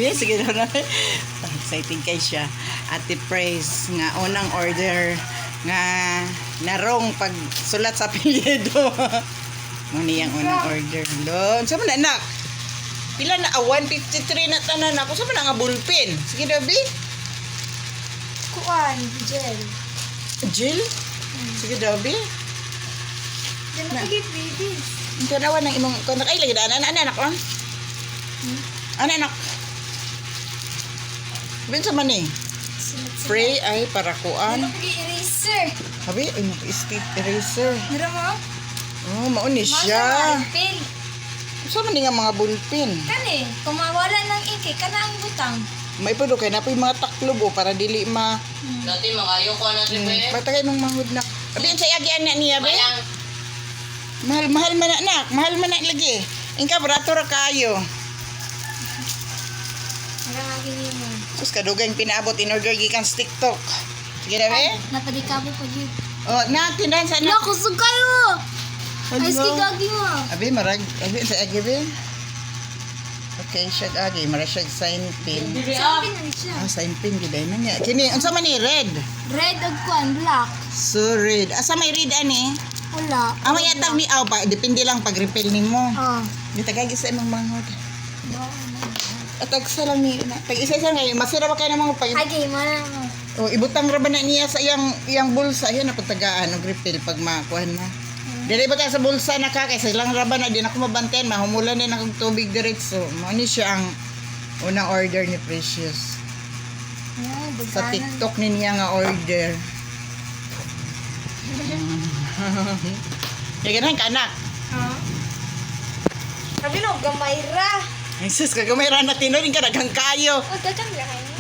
Bi, sige na na. Exciting kay siya. Ate Praise nga unang order nga narong pag sulat sa apelyido. Mo niyang unang order. Lon, sa man na, anak? Pila na? Ah, 153 na tanan ako. Sa man na nga bullpen? Sige na, Bi. Kuan, gel. Jill? Sige daw, Bi. Di na pag babies. Ang tanawa ng imong konak ay lagi daan. Ana, ana, anak, oh. Ana, anak. Bin sa man eh. Sulat-sulat. Pray ay para Di kuan. na pag eraser. Habi, ay naka-stick eraser. Mira mo? Oh, mauni siya. Pil. Sa man ni nga mga bullpen? Kani, kung mawala ng ink, kana ang butang. May pudo kay napoy mga taklob oh, para dili ma Dati mga ayaw ko na eh. Patagay mong mahud na. Abi sa agi ana niya be. Malang. Mahal mahal man na anak, mahal man na lagi. Ingka barato ra kaayo. Mira nga gini mo. Sus kadugay pinaabot in order gikan sa TikTok. Sige na be. Napadikabo pa yun. Oh, na tindahan sa Ala, anak. kusog kayo! Ay, sige, gagi mo. Abi marag abi sa agi be. Okay, siya agi mara siya sign pin. Sabi na ni siya. Ah, sign pin gid ay man niya. Kini unsa man ni red? Red ug kuan, black. So red. Asa may red ani? Wala. Ah, may atag ni aw pa depende lang pag refill nimo. Oh. Gitagay sa imong manghod. Atag sa lang ni na. Tag isa-isa ngayon masira ba kay namang pag Agi, mana mo. Oh, ibutang ra ba na niya sa iyang iyang bulsa yan na pagtagaan og refill pag makuha na. Dili ba sa bulsa na ka kay sa ilang ra ba na di na ko mabantayan mahumulan din akong tubig diretso. Mao ni siya ang unang order ni Precious. Ayan, Sa daghanan. TikTok ni niya nga order. Kaya ganahan ka anak. Ha? Sabi no, gamay ra. Ay sus, kagamay ra na tinuod ka daghang kayo. Oh, daghang ra kayo.